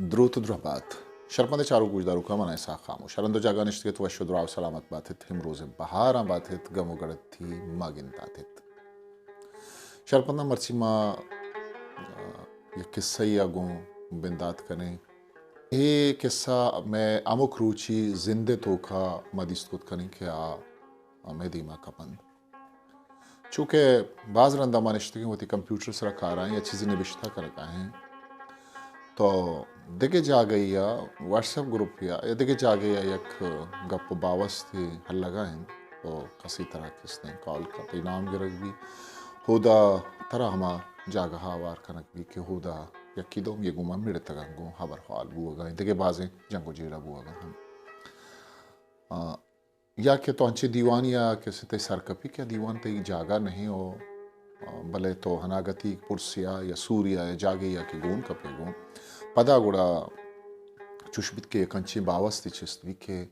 دروت ءُ درہبات۔ شرپمندیں چاروک گوشداروکاں، من اسحاق خاموش۔ ہر ہند ءُ جاگہ نشتگ ات، وش ءُ دراہ ءُ سلامت بات ات، امروز ءِ بہاراں بات ات، گم ءُ گڑتی مہ گندات ات۔ شرپمنداں، مرچی ما، آ، یک قصہ ءَ گوں بندات کنیں۔ اے قصہ مئے ہمک روچی زند ءِ توکا ما دیست کت کنیں کہ آ، آ مئے دیما کپنت۔ چونکہ باز رندا ما نشتگیں وتی کمپیوٹر سرا کارائیں یا چیزے نبشتہ کنگا ایں، تو دگہ جاگہے ءَ، واٹس ایپ گروپے ءَ یا دگہ جاگہے ءَ یک گپ ءُ باوستے ہلگا انت، تو کسے ترا کستیں کال کنت، تئی نام گرگ بی، ہودا ترا ہما جاگہ ءَ ہوار کنگ بی کہ ہودا یکی دومی گوما مڑتگاں، گوں ہبر حال بوگا انت، دگہ بازیں جنگ ءُ جیڑہ بوگا ہم۔ آ، یا کہ تو انچیں دیوانے ءَ کہ تئی سر کپی کہ آ دیوان تئی جاگہ نہ ایں ءُ، آ، بلے تو اناگتی پرسے ءَ یا سورے ءَ یا جاگہے ءَ کہ گون کپے گوں، پدا گڑا چوش بیت کہ یک انچیں باوستے چست بی کہ،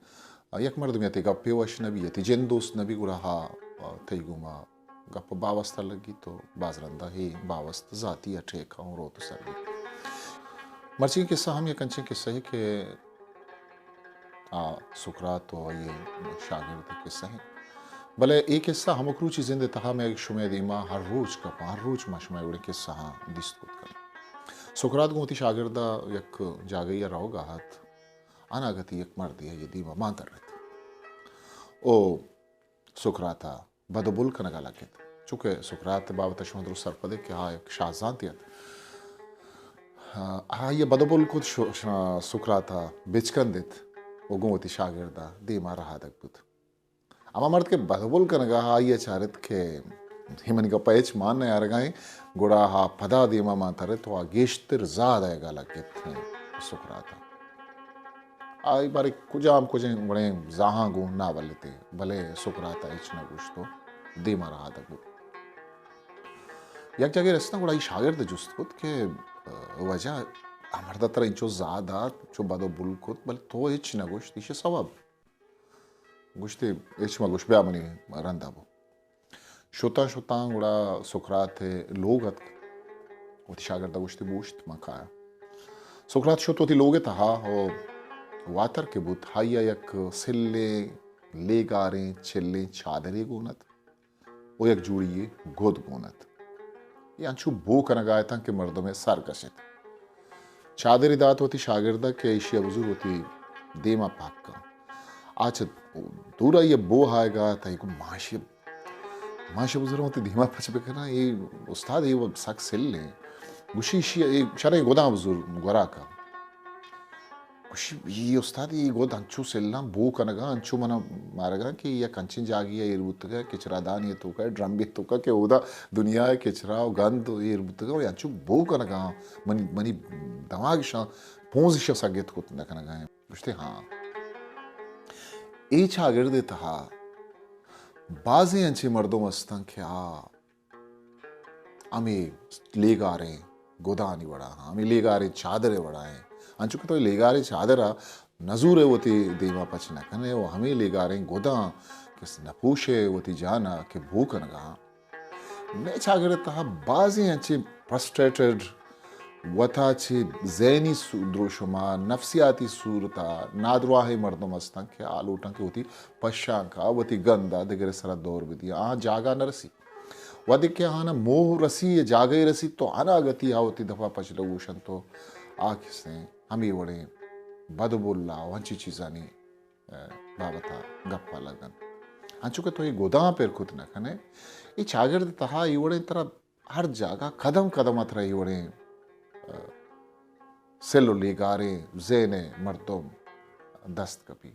آ، یک مردمے ءَ تئی گپے وش نہ بی یا تئی جند دوست نہ بی، گڑا آ، آ، تئی گوما گپ ءُ باوست ءَ لگی تو باز رندا اے باوست ذاتی ءَ ٹیک ءَ روت ءُ سر بیت۔ مرچی قصہ ہم یک انچیں قصہ ہے کہ آ سقراط ءُ آئی ءِ شاگرد ءِ قصہ انت۔ بلے اے قصہ ہمک روچی زند ءِ تہا مئے شمئے دیما ہر روچ کپاں، ہر روچ ما شمئے وڑیں قصہاں دیست کت کنیں۔ سقراط گوں وتی شاگرد ءَ یک جاگہے ءَ روگا ات، اناگتی یک مردے آئی ءِ دیما مان ترت۔ او سقراط ءَ بد ءُ بل کنگا لگت۔ چونکہ سقراط ءِ بابت ءَ شما درست سرپد ات کہ آ یک شاہ زانتے ات۔ آ، آئی ءَ بد ءُ بل کت، شو-، شا-، سقراط ءَ بچکندت ءُ گوں وتی شاگرد ءَ دیما رہادگ بوت۔ ہما مرد کہ بد ءُ بل کنگا آئی ءَ چارت کہ اے منی گپ ءَ ہچ مان نیارگا ایں، گڑا آ پدا دیما مان ترت ءُ آ گیشتر زاہ دئیگا لگت سقراط ءَ۔ آئی بارے کجام کجیں وڑیں زاہاں گوں ناولتے، بلے سقراط ءَ ہچ نہ گوشت ءُ دیما رہادگ بوت۔ یک جاگہے رستاں گڑا آئی شاگرد ءَ جست کت کہ، آ، واجہ، آ مرد ءَ ترا انچو زاہ دات، چو بد ءُ بل کت، بلے تو ہچ نہ گوشت، ایشی ءِ سوب؟ گوشتی، ہچ مہ گوش، بیا منی رندا بو۔ شتاں شتاں گڑا سقراط ءِ لوگ اتک۔ وتی شاگرد ءَ گوشتی، بوشت، من کایاں۔ سقراط شت وتی لوگ ءِ تہا ءُ واتر کہ بوت، آئی ءَ یک سلیں لیگاریں چلیں چادرے گون ات ءُ یک جوڑی گد گون ات۔ اے انچو بو کنگا اتاں کہ مردم ءِ سر کشت۔ چادرے دات وتی شاگرد ءَ کہ ایشی ءَ بزور وتی دیما پاک کن۔ آ چہ دور آئی ءَ بو آیگا ات، آئی گو، ما ایشی ءَ، ما ایشی ءَ بزور وتی دیما پچ بکناں، اے استاد اے سک سلیں۔ گوشی، ایشی ءَ اے شریں گداں بزور گورا کن۔ گوشی، اے استاد، اے گد انچو سلاں، بو کنگا، انچو منا مارگا کہ یک انچیں جاگہے ءَ ایر بوتگا، کچرا دانے ءِ توکا، ڈرمے ءِ توکا کہ اودا دنیا ءِ کچرا ءُ گند ایر بوتگا ءُ انچو بو کنگا، منی، منی دماغ اشاں، پونز اشاں سگت کت نہ کنگا۔ گوشتے، ہاں۔ اے چاگرد ءِ تہا بازیں انچیں مردم استاں کہ آ ہمے لیگاریں گدانی وڑا ہاں، ہمے لیگاریں چادر ءِ وڑا ہیں۔ انچو کہ تو لیگاریں چادر ءَ نزور ءَ وتی دیما پچ نہ کن ئے ءُ ہمے لیگاریں گداں کہ نہ پوش ئے وتی جان ءَ کہ بو کنگا ہاں۔ مئے چاگرد ءِ تہا بازیں انچیں فرسٹریٹڈ، وتا چہ ذہنی سو-، دروشم ءَ، نفسیاتی صورت ءَ نادراہیں مردم استاں کہ آ لوٹاں کہ وتی پشانک ءَ، وتی گند ءَ دگرے سرا دور بدیاں۔ آہاں جاگہ نہ رسی۔ وھدے کہ آہاں موہ رسی یا جاگہے رسی تو اناگتی آ وتی دپا پچ لگوش انت و آ کسیں ہمے وڑیں بد و بلا و انچیں چیزانی، ء، بابت ء گپ ء لگ انت۔ انچو کہ تو اے گداں پر کت نہ کن ئے، اے چاگرد ء تہا اے وڑیں ترا ہر جاگہ قدم قدم ء ترا اے وڑیں، ء، سل و لیگاریں ذہن ء مردم دست کپی۔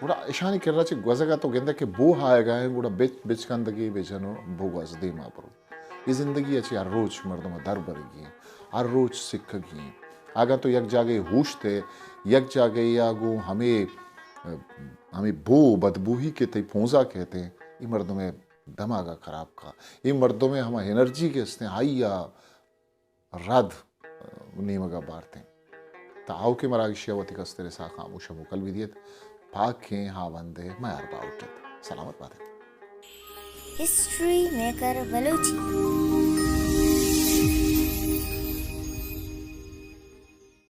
گڑا اشانی کرا چہ گوزگ ء تو گندئے کہ بوہ آیگ ء انت، گڑا بچ، بچکندگے بجن و بگوز، دیما برو۔ اے زندگی ء چہ ہر روچ مردم ء در برگی انت، ہر روچ سکگی انت۔ اگاں تو یک جاگہے ہوشت ئے، یک جاگہے ء گوں ہمے، ہمے بو، بدبوہی کہ تئی پونزا کئیت انت، اے مردم ء دماغ ء خراب کا۔ اے مردم ء ہما انرجی کہ است انت، آئی ء رد نیمگ ء بارتیں۔ تا آؤکیں مراگشے ء وتی کستر اسحاق خاموش ء موکل بدیت۔ پاکیں ہاوند ء میار باہوٹ ات۔ سلامت بات ات۔ History maker Balochi.